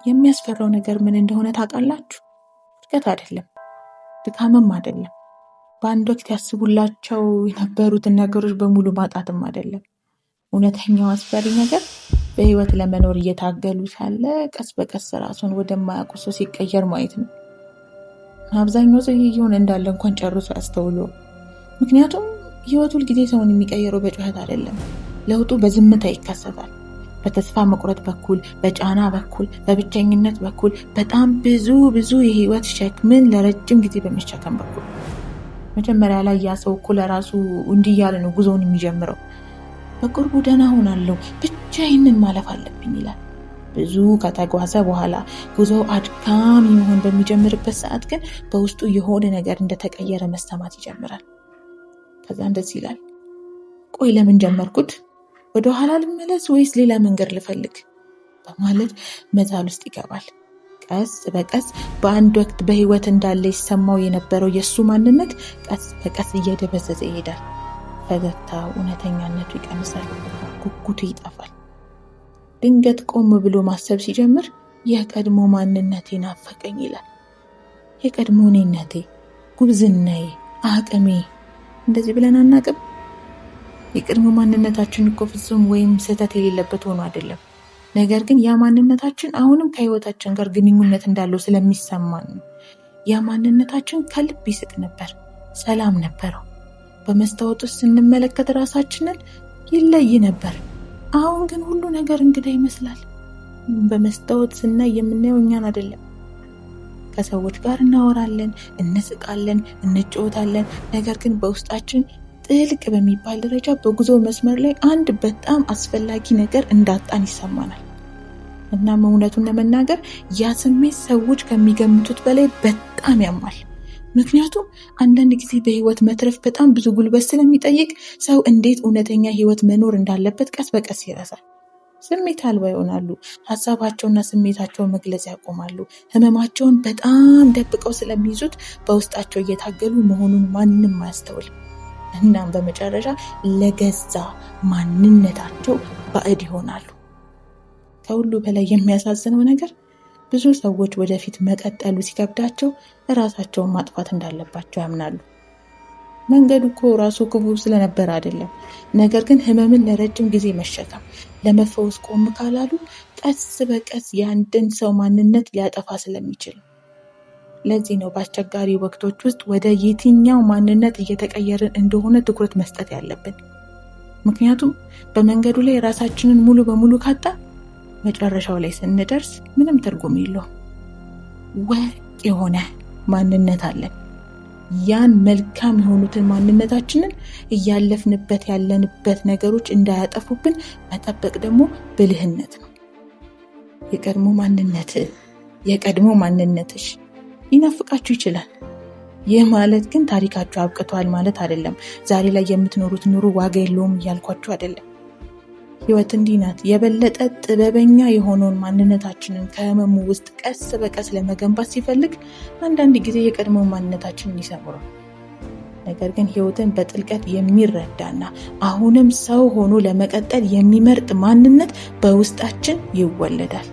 የሚያስፈራው ነገር ምን እንደሆነ ታውቃላችሁ? ውድቀት አይደለም፣ ድካምም አይደለም፣ በአንድ ወቅት ያስቡላቸው የነበሩትን ነገሮች በሙሉ ማጣትም አይደለም። እውነተኛው አስፈሪ ነገር በህይወት ለመኖር እየታገሉ ሳለ ቀስ በቀስ ራሱን ወደማያውቁ ሰው ሲቀየር ማየት ነው። አብዛኛው ሰው ይህ እየሆነ እንዳለ እንኳን ጨርሶ አያስተውሎ። ምክንያቱም ህይወት ሁልጊዜ ሰውን የሚቀይረው በጩኸት አይደለም። ለውጡ በዝምታ ይከሰታል። በተስፋ መቁረጥ በኩል፣ በጫና በኩል፣ በብቸኝነት በኩል፣ በጣም ብዙ ብዙ የህይወት ሸክምን ለረጅም ጊዜ በመሸከም በኩል። መጀመሪያ ላይ ያ ሰው እኮ ለራሱ እንዲህ እያለ ነው ጉዞውን የሚጀምረው። በቅርቡ ደህና ሆናለሁ፣ ብቻ ይህንን ማለፍ አለብኝ ይላል። ብዙ ከተጓዘ በኋላ ጉዞው አድካሚ መሆን በሚጀምርበት ሰዓት ግን በውስጡ የሆነ ነገር እንደተቀየረ መሰማት ይጀምራል። ከዛ እንደዚህ ይላል፣ ቆይ ለምን ጀመርኩት? ወደ ኋላ ልመለስ ወይስ ሌላ መንገድ ልፈልግ? በማለት መዛል ውስጥ ይገባል። ቀስ በቀስ በአንድ ወቅት በህይወት እንዳለ ይሰማው የነበረው የእሱ ማንነት ቀስ በቀስ እየደበዘዘ ይሄዳል። ፈገግታው፣ እውነተኛነቱ ይቀንሳል፣ ጉጉቱ ይጠፋል። ድንገት ቆም ብሎ ማሰብ ሲጀምር የቀድሞ ማንነቴ ናፈቀኝ ይላል። የቀድሞ እኔነቴ፣ ጉብዝናዬ፣ አቅሜ እንደዚህ ብለን አናቅም። የቀድሞ ማንነታችን እኮ ፍጹም ወይም ስህተት የሌለበት ሆኖ አይደለም። ነገር ግን ያ ማንነታችን አሁንም ከህይወታችን ጋር ግንኙነት እንዳለው ስለሚሰማን ነው። ያ ማንነታችን ከልብ ይስቅ ነበር፣ ሰላም ነበረው። በመስታወት ውስጥ ስንመለከት ራሳችንን ይለይ ነበር። አሁን ግን ሁሉ ነገር እንግዳ ይመስላል። በመስታወት ስናይ የምናየው እኛን አይደለም። ከሰዎች ጋር እናወራለን፣ እንስቃለን፣ እንጫወታለን። ነገር ግን በውስጣችን ጥልቅ በሚባል ደረጃ በጉዞ መስመር ላይ አንድ በጣም አስፈላጊ ነገር እንዳጣን ይሰማናል። እናም እውነቱን ለመናገር ያ ስሜት ሰዎች ከሚገምቱት በላይ በጣም ያማል። ምክንያቱም አንዳንድ ጊዜ በህይወት መትረፍ በጣም ብዙ ጉልበት ስለሚጠይቅ ሰው እንዴት እውነተኛ ህይወት መኖር እንዳለበት ቀስ በቀስ ይረሳል። ስሜት አልባ ይሆናሉ። ሀሳባቸውና ስሜታቸውን መግለጽ ያቆማሉ። ህመማቸውን በጣም ደብቀው ስለሚይዙት በውስጣቸው እየታገሉ መሆኑን ማንም አያስተውልም። እናም በመጨረሻ ለገዛ ማንነታቸው ባዕድ ይሆናሉ። ከሁሉ በላይ የሚያሳዝነው ነገር ብዙ ሰዎች ወደፊት መቀጠሉ ሲከብዳቸው እራሳቸውን ማጥፋት እንዳለባቸው ያምናሉ። መንገዱ እኮ ራሱ ክፉ ስለነበረ አይደለም። ነገር ግን ህመምን ለረጅም ጊዜ መሸከም ለመፈወስ ቆም ካላሉ ቀስ በቀስ የአንድን ሰው ማንነት ሊያጠፋ ስለሚችል። ለዚህ ነው በአስቸጋሪ ወቅቶች ውስጥ ወደ የትኛው ማንነት እየተቀየርን እንደሆነ ትኩረት መስጠት ያለብን። ምክንያቱም በመንገዱ ላይ ራሳችንን ሙሉ በሙሉ ካጣ መጨረሻው ላይ ስንደርስ ምንም ትርጉም የለውም። ወርቅ የሆነ ማንነት አለን። ያን መልካም የሆኑትን ማንነታችንን እያለፍንበት ያለንበት ነገሮች እንዳያጠፉብን መጠበቅ ደግሞ ብልህነት ነው። የቀድሞ ማንነት የቀድሞ ማንነትሽ ሊናፍቃችሁ ይችላል። ይህ ማለት ግን ታሪካችሁ አብቅቷል ማለት አይደለም። ዛሬ ላይ የምትኖሩት ኑሮ ዋጋ የለውም እያልኳችሁ አይደለም። ህይወት እንዲህ ናት። የበለጠ ጥበበኛ የሆነውን ማንነታችንን ከህመሙ ውስጥ ቀስ በቀስ ለመገንባት ሲፈልግ አንዳንድ ጊዜ የቀድሞ ማንነታችንን ይሰብረዋል። ነገር ግን ህይወትን በጥልቀት የሚረዳና አሁንም ሰው ሆኖ ለመቀጠል የሚመርጥ ማንነት በውስጣችን ይወለዳል።